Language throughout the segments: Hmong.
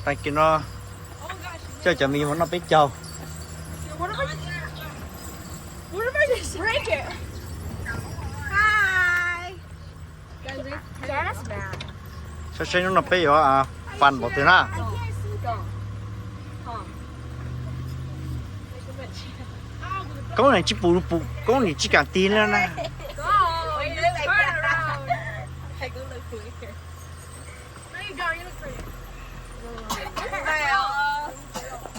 Tag kis no coj cov me nyuam noj peb caug. Saib saib hnub no peb yuav fun npaum twg na. Koob nim tsis pum pum, koob nim tsis kam tig li na.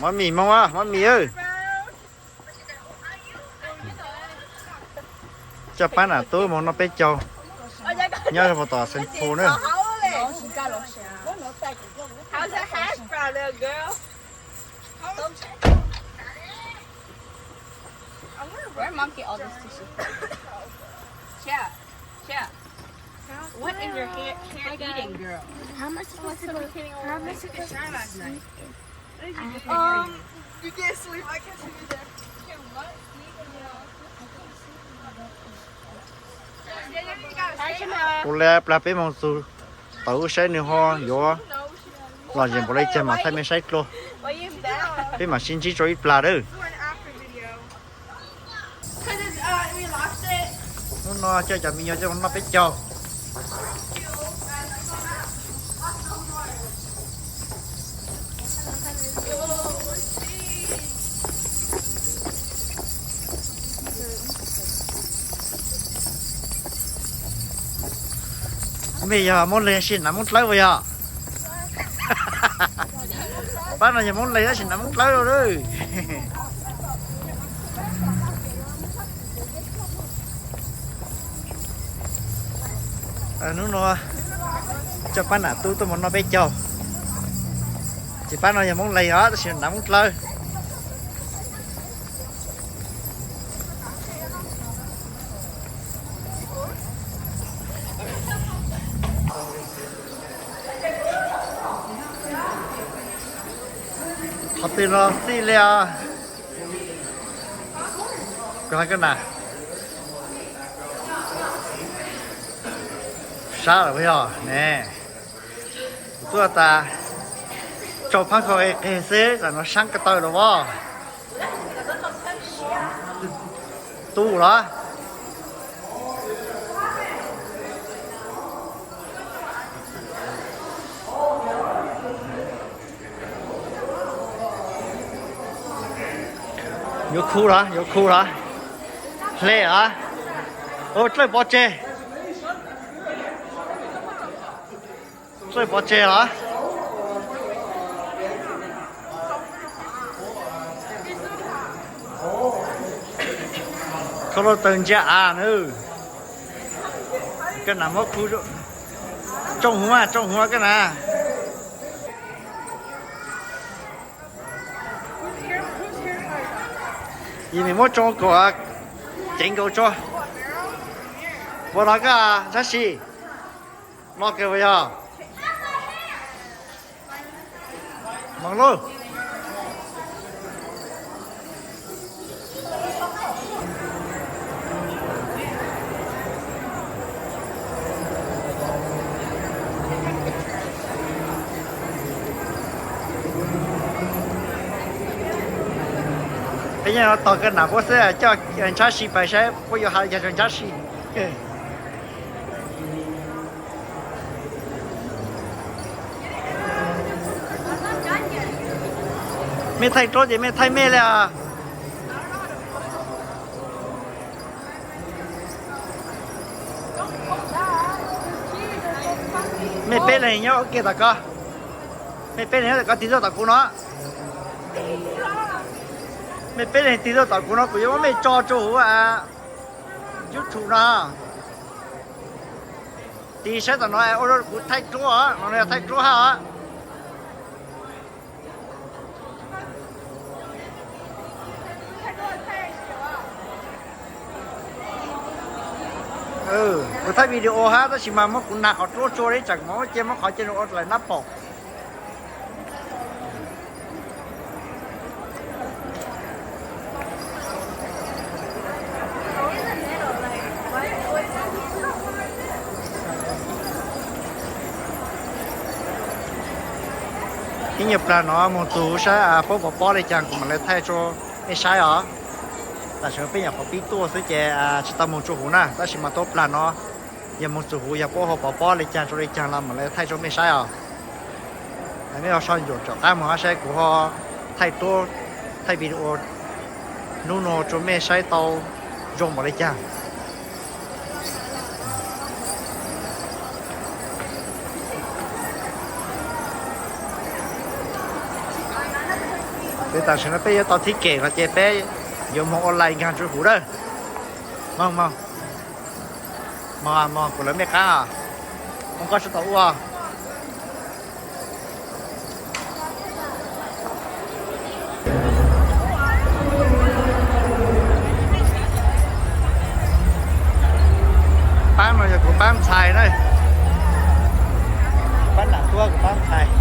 Mov mis Hmoob, mov mis. Coj pab nam tub mus noj peb caug nyob rau tom Saint Paul na. Where mom get all this tissue from? What is your hair, hair eating, girl? How am I supposed to, how am I supposed to sneak in? Um, you can't sleep. I can't sleep either. Ua li plag peb mus txug tau saib nws ho yuav lom zem npaum li cas mam thaij mej saib dlua. Peb mam sib ntsib rau ib plag lawm. Hnub no coj cov me nyuam coj mus noj peb caug. Mej yog Moob Leeg sis Nam Moob Dlawb puas yog? Pab no yog Moob Leeg tab sis Nam Moob Dlawb lawm. Hnub no coj pab nam tub tuaj mus noj peb caug. Ces pab no yog Moob Leeg os tab sis Nam Moob Dlawb. Qhov twg los xij li os. Koj na, sab lawm puas yog ne? Kuv tuaj tas tsau phab kho qig xwb tam no sab ko taw los as. Tub los? Yuav khu los, yuav khu los? Hle los? Ua dlawj pov tseg. Dlawj pov tseg los? Koj lub taw ntsia av na. Koj nam muab khu, tsoo huv, tsoo huv koj nam. Yim mej muab tsoo kom ceev nkaus tso. Puas los koj Ntsab Sis? Los kawg puas yog? Moog lauj. Peb nyob no tos koj nam puab xwb, coj Ntsab Sis pais saib puab yuav has li cas rau Ntsab Sis. Mej thaij duab ces mej thaij mej li os. Mej peb leeg nyob ua ke tom ko. Mej peb leeg nyob tom ko tig tuaj tom kuv no. Mej peb leeg tig tuaj tom kuv no kuv yuav muab mej tso rau huv YouTube no. Tig saib tom no ua rau kuv thaij duab os, no yog thaij duab hab os. Kuv thaij video hab tab sis mas muab kuv nag qhov duab tsua li tseem mus ua cia muab qhov cia ua dlaim nab pom. Ib nyuag plag no mus txug huv saib puab pov pob le caag kuv mam le thaij rua mej saib os. Tam sim no peb nyuam qhuav pib tuaj xwb ces tsis tau mus rua huv na, tab sis mas tuab plag no yog mus txug huv yog puab ho pov pob le caag rua le caag los mam le thaij rua mej saib os. Mej ho so nyuam rov qaab mus saib kuv ho thaij tuab, thaij video nub nua rua mej saib tau zoo npaum le caag. Peb tam sim no peb yuav tau thib kem no ces peb yuav moog ua lais nkaag rua huv lawm. Moog, moog, moog, kuv lawv mej qaab os. Moog koj sib tau ua. Paab no yog kuv paab ntxhais na. Paab nam tuab kuv paab ntxhais.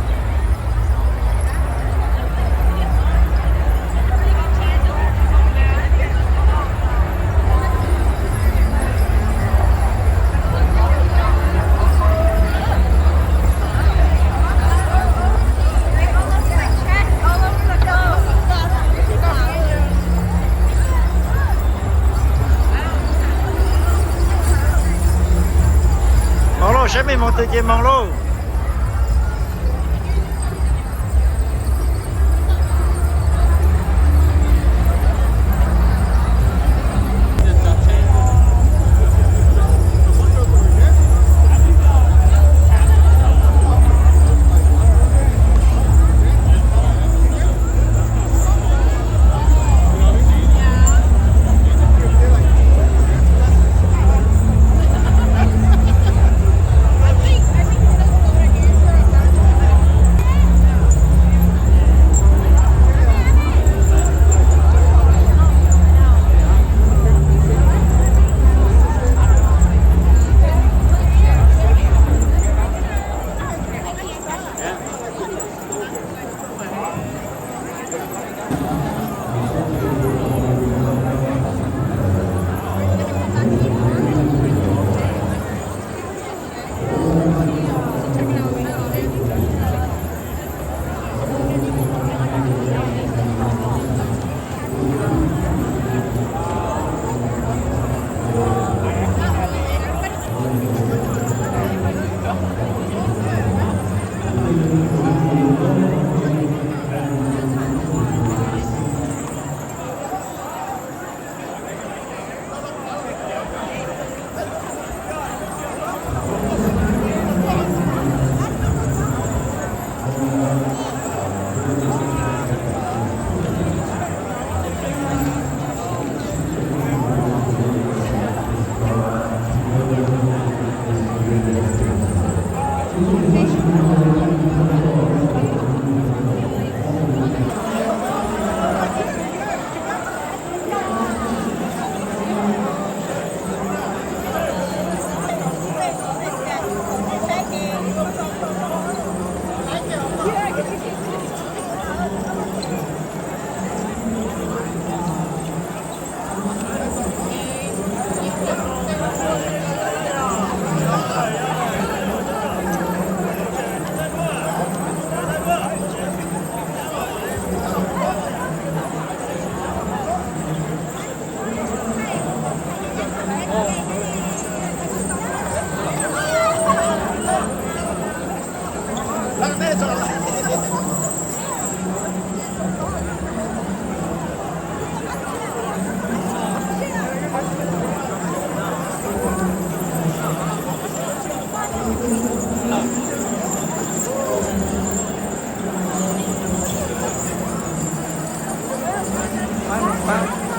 Moog lauj, saib mej moog twg ces moog lauj.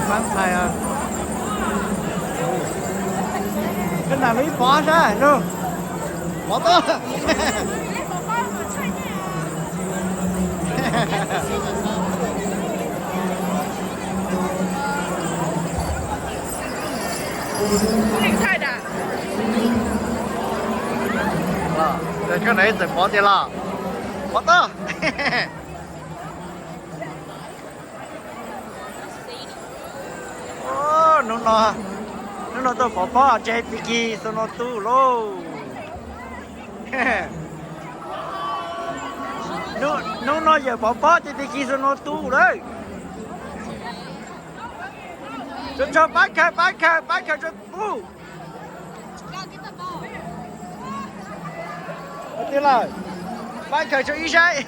Paab ntxhais, koj nam lub ib pov sab lug, pov tod. Koj nam ib txwm pov tiag los? Pov tod. Hnub no, hnub no tuaj pov pob tseg pig kig xwb no tu lauj. Hnub no yawm Pov Pob ces tib ci xu no tu lawm. Tso tso pab khaws, pab khaws, pab khaws tso pub. Twg lawm? Pab khaws tso ib saib.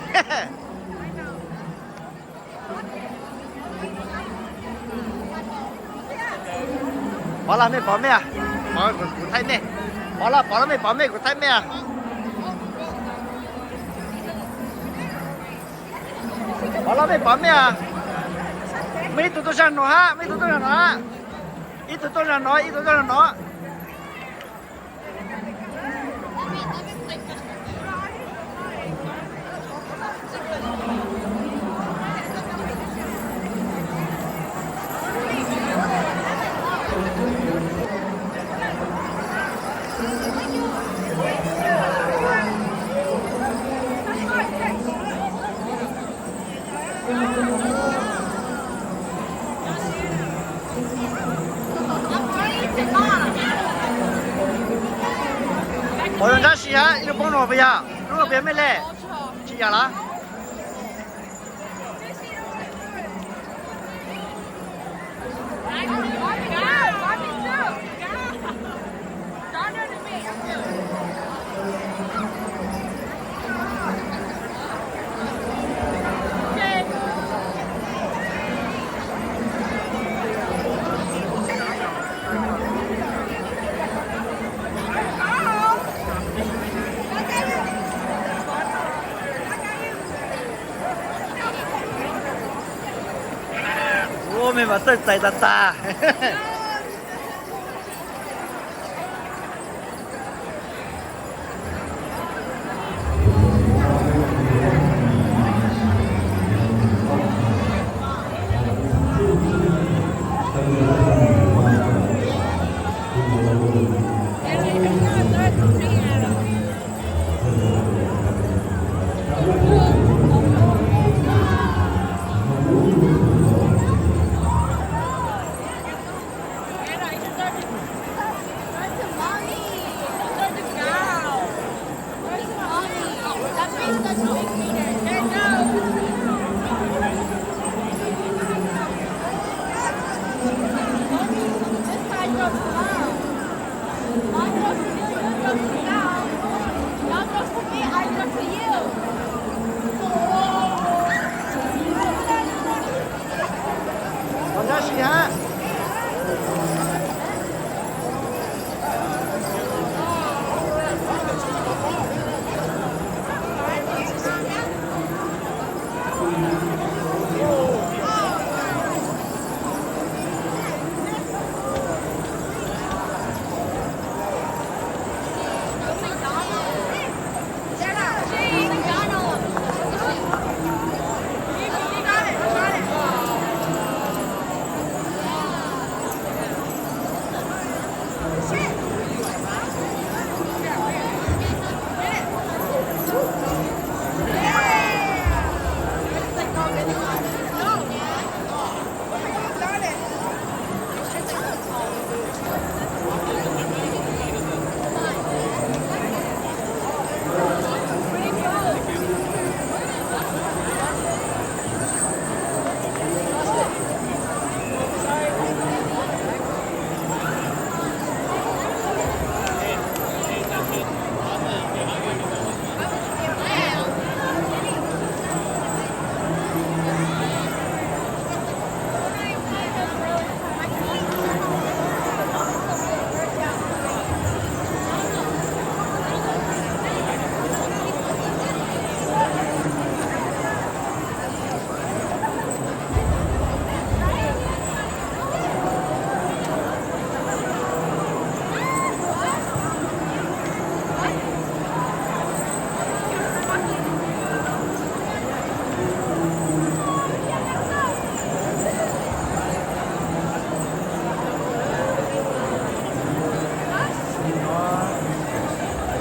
Pov los mej pov mej, pov kuv thaij mej. Pov los, pov los mej pov mej, kuv thaij mej. Pov los mej pov mej. Muaj ib tug tuaj zag no hab, muaj ib tug tuaj zag no hab. Ib tug tuaj zag no, ib tug tuaj zag no. Pov yog nrab si hab, ib lub poob no puas yog? Lub no puas yog mej le? Tsis yog lawm. Ua mej mas txawj txais tas tas. Ua nrab si hab.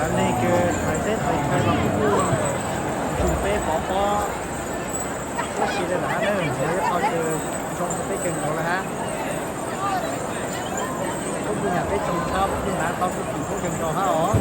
Cov neeg kws thaiv teb thaiv chaw los kuj kuj ntsib peb Pov Pob tab sis li lawm hab, nws yog ib qho kws zoo rau peb kawg nkaus li hab. Kuj kuj nyam peb tsoom tub tub nyab tau kuj tim peb kawg nkaus hab os.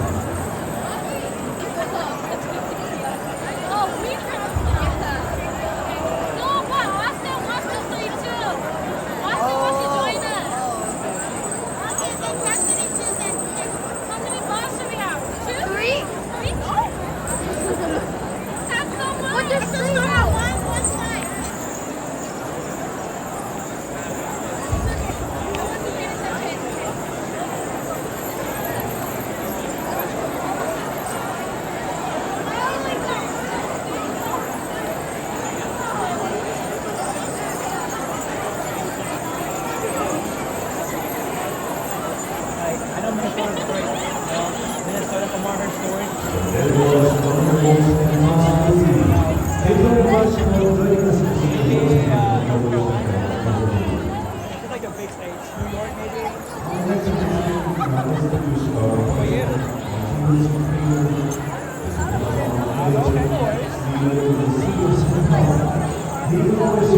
Ladies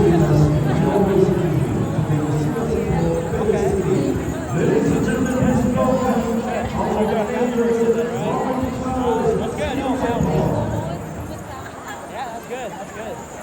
and gentlemen, please welcome our favorite Let's go. Yeah, that's good. That's good.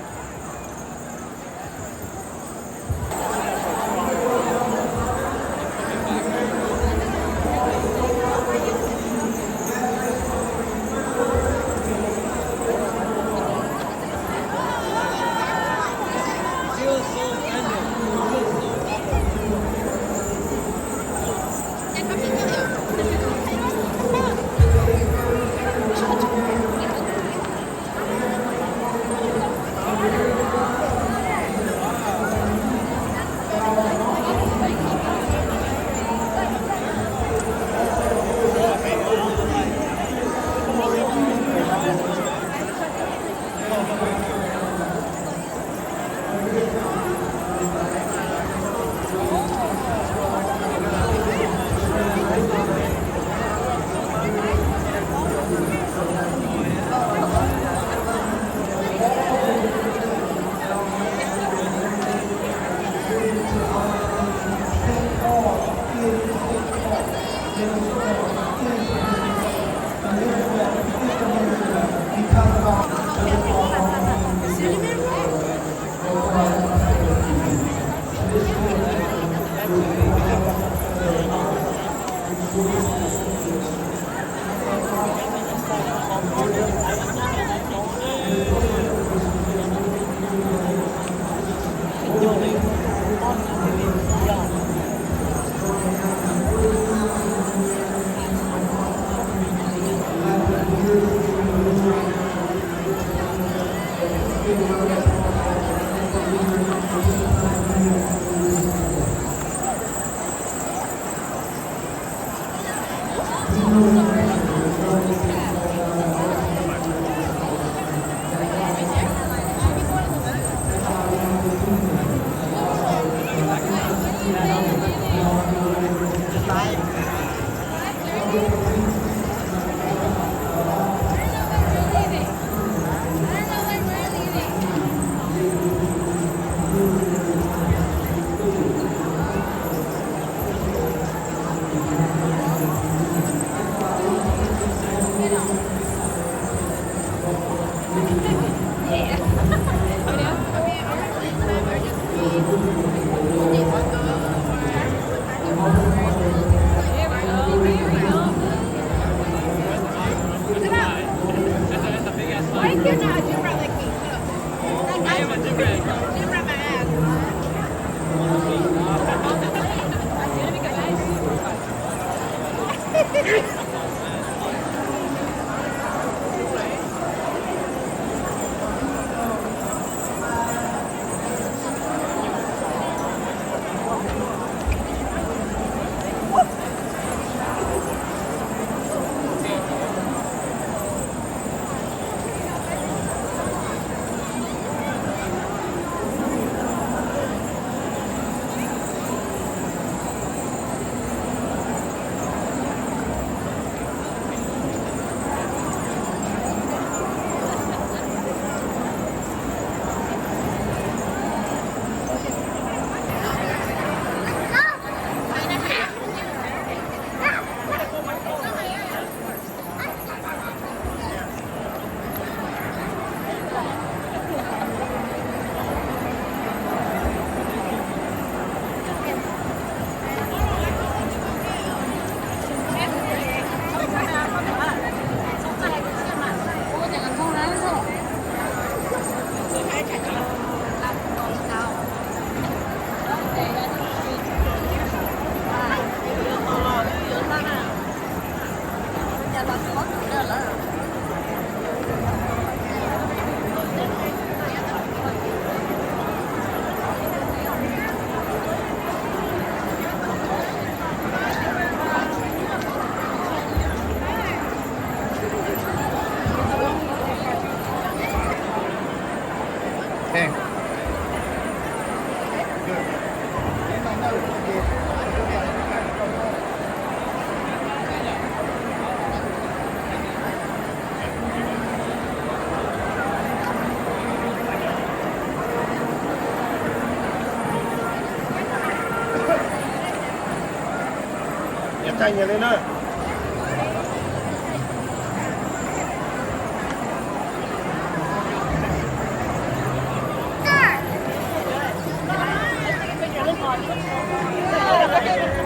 Ntshai nyias li na.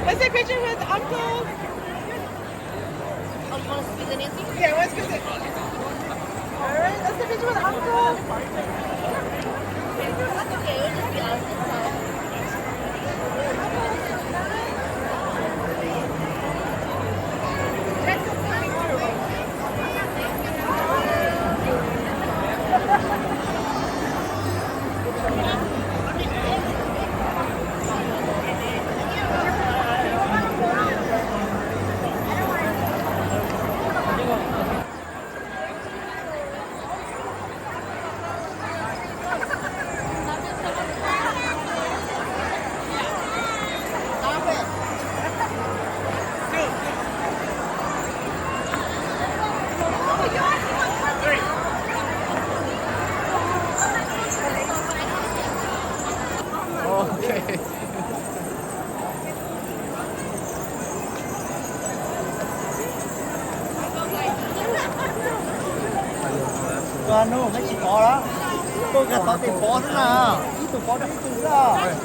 Let's take picture with uncle. Oh, you want to squeeze it in? Yeah, let's squeeze it. All right, let's take picture with uncle. That's okay, it'll just be us. Ok. Koj nug peb tsis pov lawm, koj kawg tau tes pov xwb na, ib tug pov rau ib tug xwb.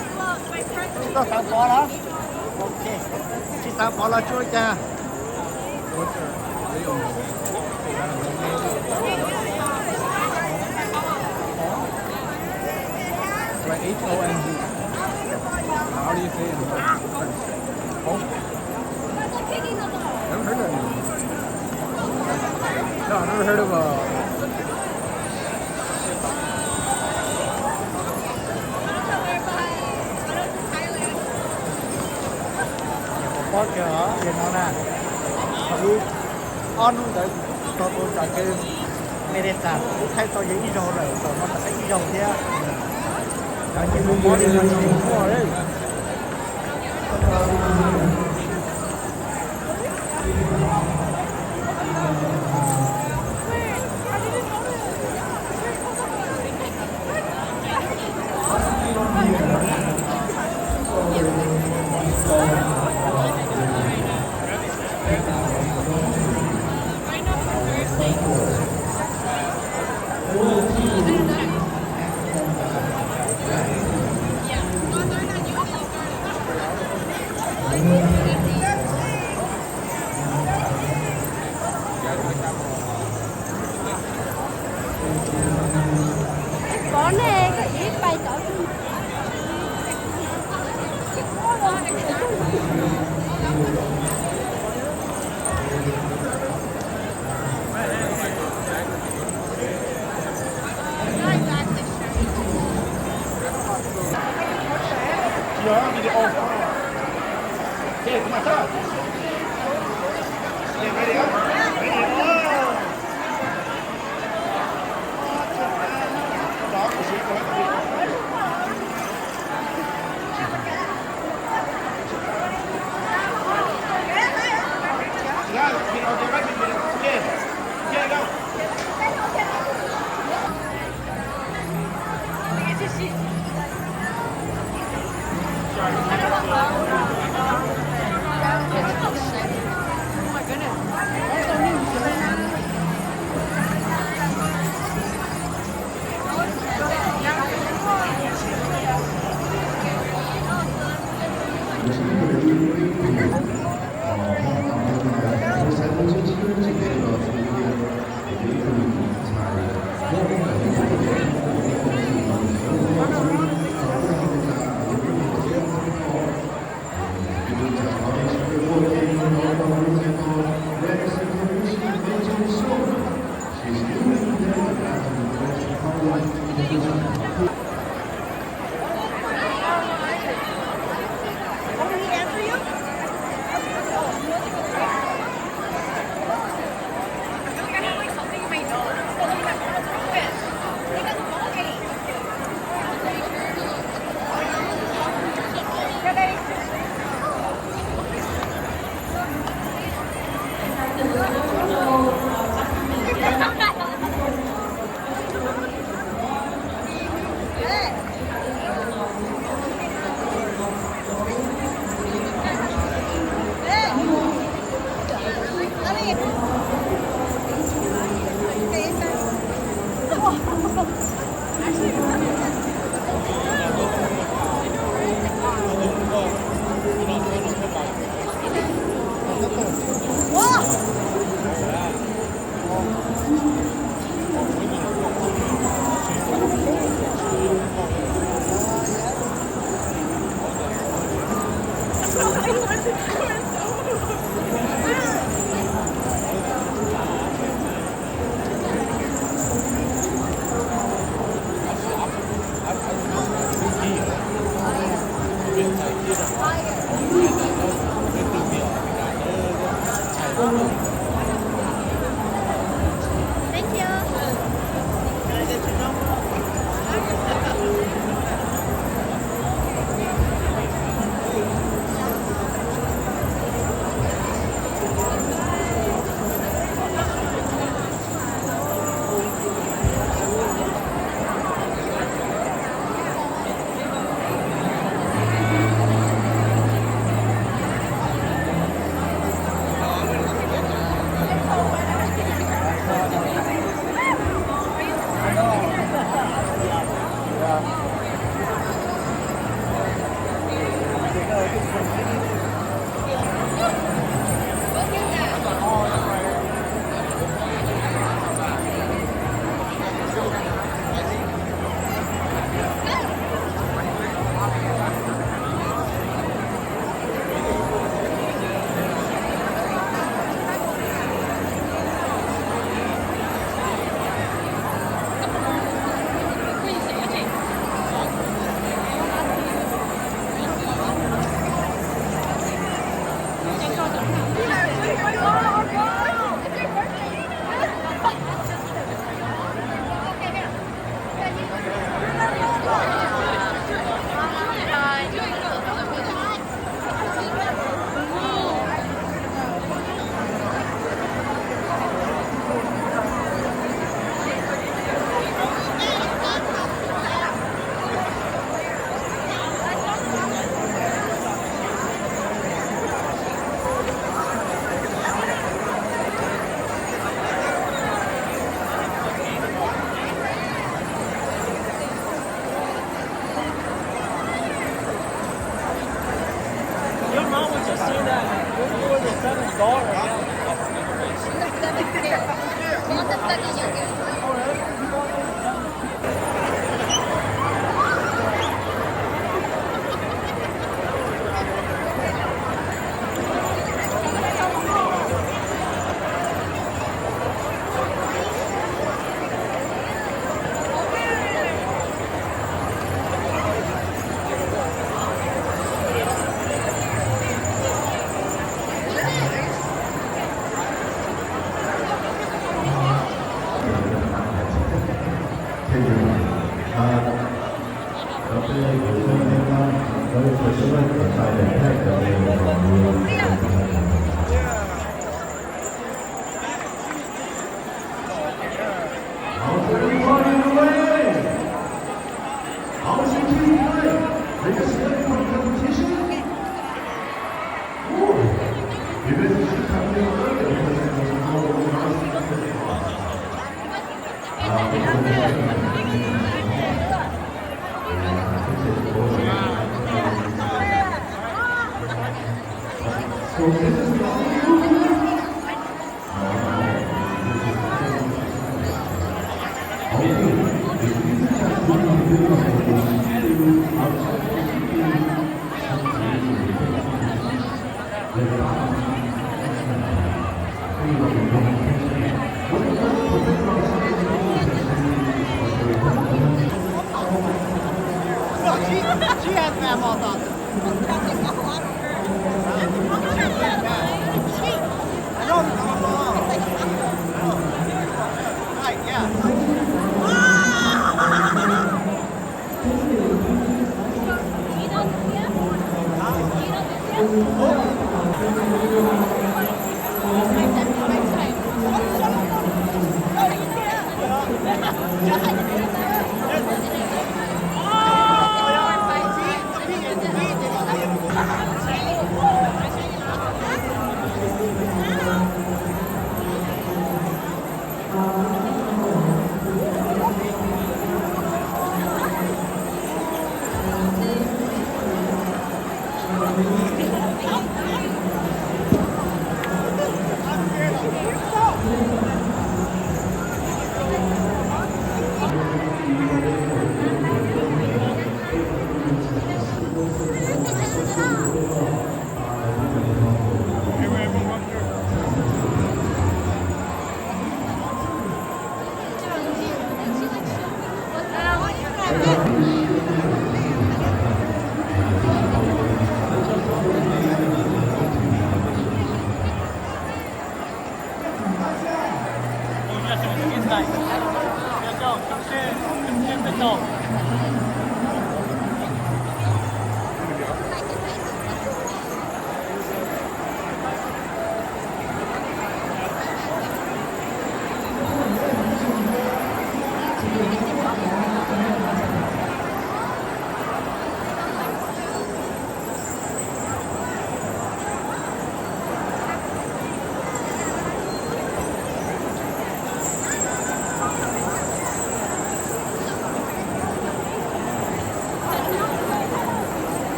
Koj xav pov lawm? Ok, tsis xav pov los tsuav cas. Like H O N G. How do you say it in French? Hong? Never heard of it. No, I never heard of, uh, Pov kiag os, yog no na, thaum ub ob hnub ntawd tau tus tsam kev Amelikas kuj thaij tau yog ib zaug lawm, thaum no tau ib zaug thiab. Cov ces mus pov li no tsis muaj li. Pov ne, koj ib pais tod.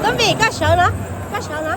Tuab Npis, koj sawv no, koj sawv no.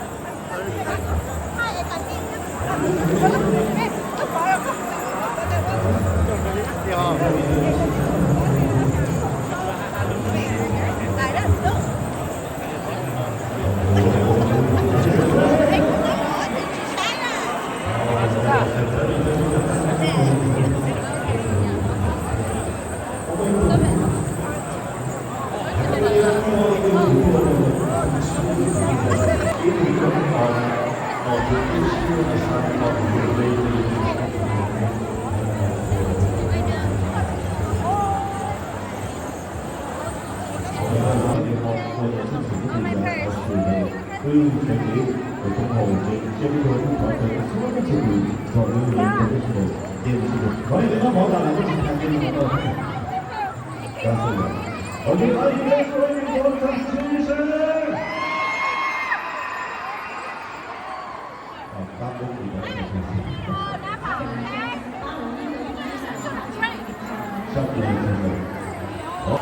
Tư Khánh Lý của Trung Hậu trên Central Thảo Tấn Suốt Sư Tử do những người professional game sư tử nói đến nó món là nó chỉ thành cái gì mà thôi. That's it. Okay, are you guys ready for competition? Ờ, đáp ứng gì đó. Sắp đi rồi. Ủa?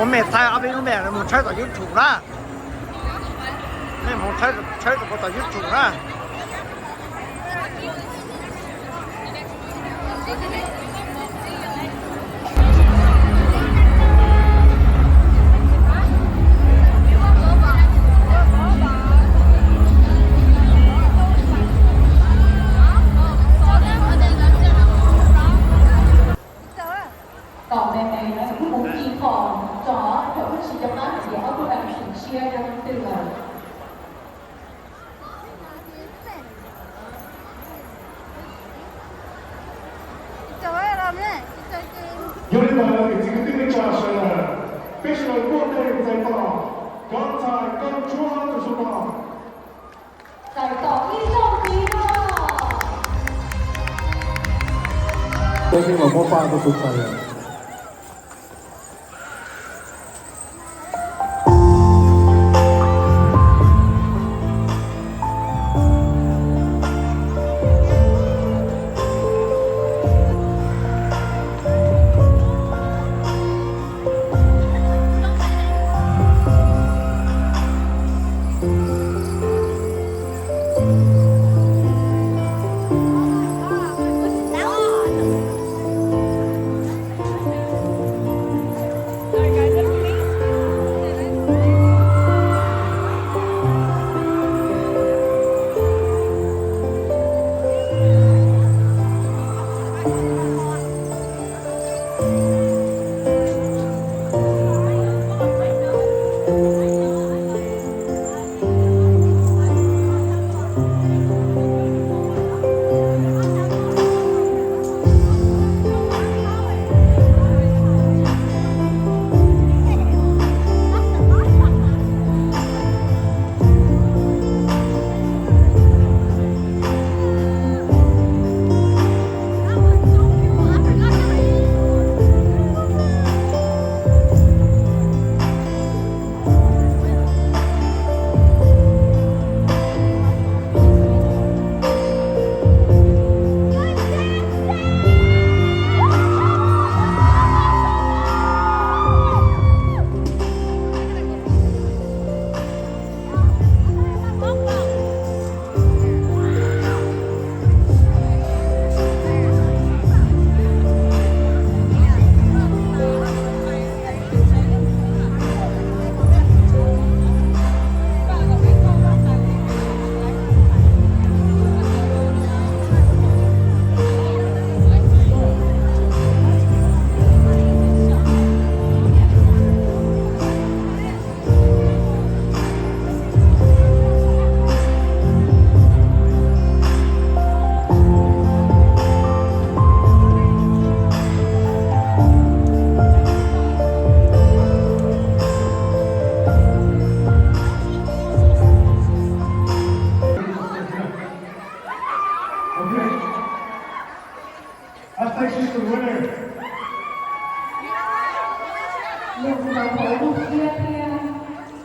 Ua mej thaij ob peb lub mej mus tshawb tom YouTube na. Mej mus tshawb, tshawb rau tom YouTube na. Tom me me no kuv mus ci qhov tso, thaum wb tsis nco qab hais tias ob tug dab tsi siab yog leej twg lawm. Yog li ntawd niam txiv kwv tij neej tsa sawv daws, peb sawv daws muaj dej txais tos cov ntxhais nkauj ntsuab tus xub no. Txais tos ib zaug ntxiv no. Peb sawv daws muab paj rau tus txais. Okay. Hashtag she's the winner. Los ntawm hauv lub siab thiab,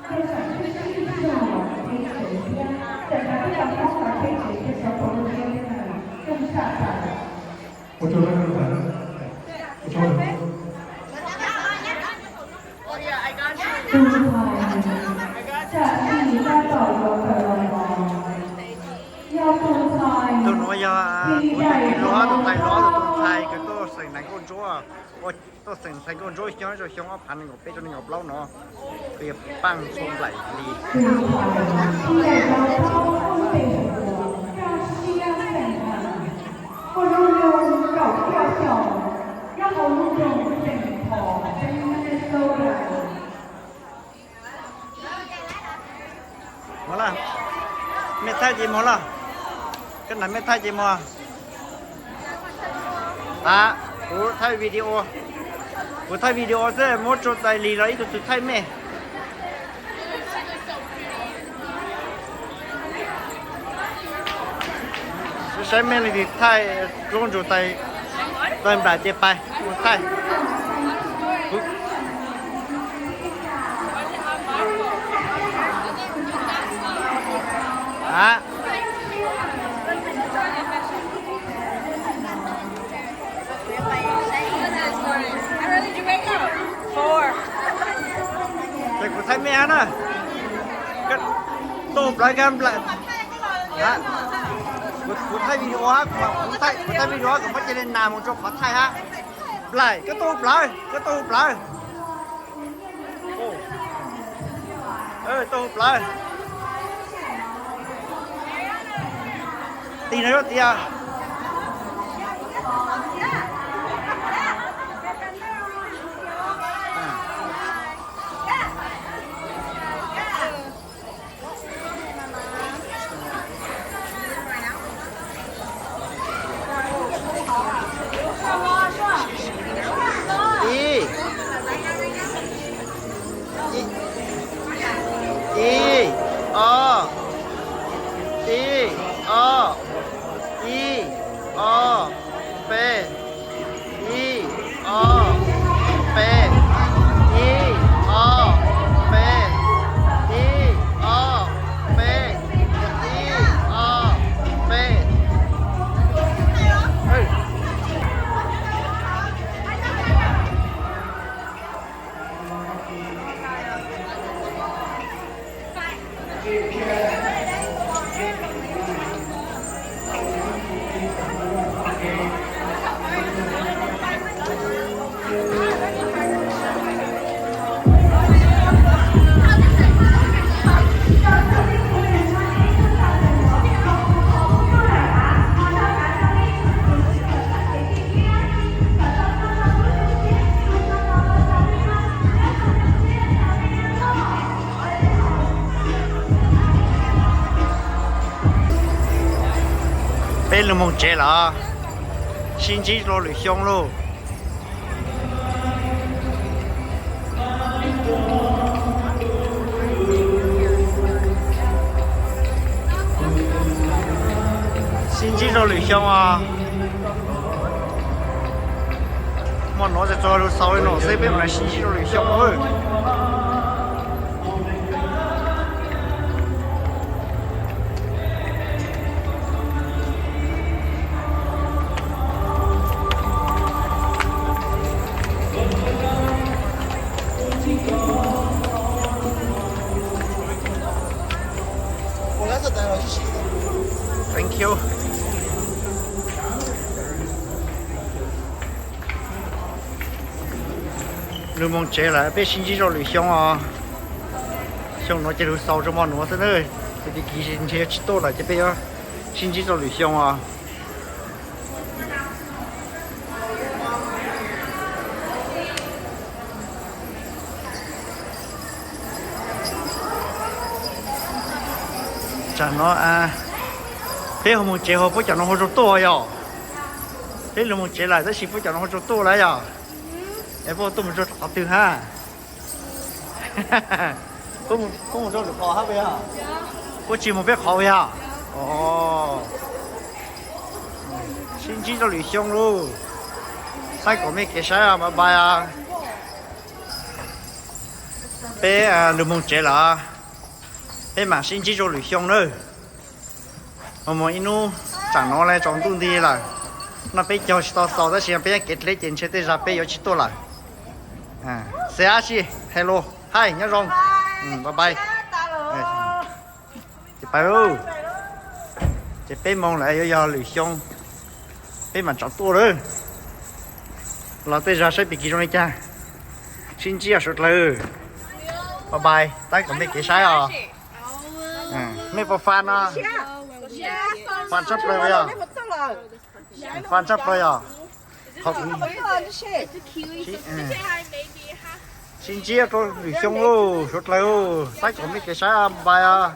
koj tseem sib sib zog los peb tsev thiab, tseem hais tej yam hlob los peb tsev thiab cov hauv lub siab thiab na, koj tsa tas. Ua tsaug, ua tsaug. Tus ntxhais, tsam txij tab tom yuav tawm los no, yog tus ntxhais, tus nuav yog kuv tus txiv hlob, tus ntxhais hlob, tus ntxhais kws tuaj xeem ntxhais nkauj ntsuab, ua, tuaj xeem ntxhais nkauj ntsuab xyoo, xyoo ob phav nees nkaum peb rau nees nkaum plaub no, kws yog Paaj Txhua Nplaim Lis. Tus ntxhais, tus ntxhais hlob, tus ntxhais hlob, koj siab ntev heev, koj lub nroog kaum cuaj xyoos, nyob hauv lub nroog Saint Paul, teb Minnesota. Mus lawm, mej thaij ces mus lawm. Koj nam mej thaij ces mus. A, kuv thaij video, kuv thaij video xwb, muab Txhua Nplaim Lis los ib tug twg thaij mej. Saib mej leej twg thaij, Txhua Nplaim, Nplaim ces pais mus thaij. A. How early did you wake up? Four. Thaij mej hab na. Tuaj hu plawv kag nplaim. Kuv thaij video hab, kuv thaij video hab, kuv muab cia li nas mus rau qhov thaij hab. Nplaim, koj tuaj hu plawv, koj tuaj hu plawv. Tuaj hu plawv. Tig no yuav tias ib, ib, ib, ob, ib, ob, ib, ob, peb, ib, ob, peb, ib, ob, peb, ib, ob, peb, ib, ob, peb. Peb lug moog tsev lawm, sib ntsib rua lwm xyoo lauj. Sib ntsib rua lwm xyoo os. Muaj nuav txug lug xaus li no xwb, peb mam sib ntsib rua lwm xyoo. Thank you. Lug moog tsev lawm, peb sib ntsib rua lwm xyoo os. Xyoo nuav ces lug xaus rua mo nuav xwb na. Ces tag kis ntshe yuav tsis tuaj lawm ces peb yuav sib ntsib rua lwm xyoo os. Tsam no peb ho moog tsev ho puab cov nuav ho tsaug tuaj yog? Peb lug moog tsev lawm tab sis puab cov nuav ho tsaug tuaj lawm yog? Es puab tuaj moog tsaug qhov twg hab? Puab moog tsaug lwm qhov hab puas yog? Puab tsis moog peb qhov puas yog? Sib ntsib rua lwm xyoo lauj. Saib kom mej kev saib, bye bye. Peb lug moog tsev lawm, peb mam sib ntsib rua lwm xyoo nawb. Moog moog ib nub, tsam no le tsaus ntuj nti lawm, noj peb caug tsis tau xaus tab sis peb nyob kev dleb ces ntshe tej zag peb yuav tsis tuaj lawm. Xav ab si, hello, hi, nyob zoo, bye bye. Ces peb, ces peb moog lawm yuav yog lwm xyoo peb mam tsav tuaj lawm. Los tej zag saib pig kis zoo li cas. Sib ntsib suav dlawg. Bye bye, tab kom mej kev saib os. Mej puas fan no? Fan tshaj plaws yog. Fan tshaj plaws yog. Qhov kuv sib ntsib rua lwm xyoo lauj, suav dlawg, saib kom mej kev saib, bye bye os.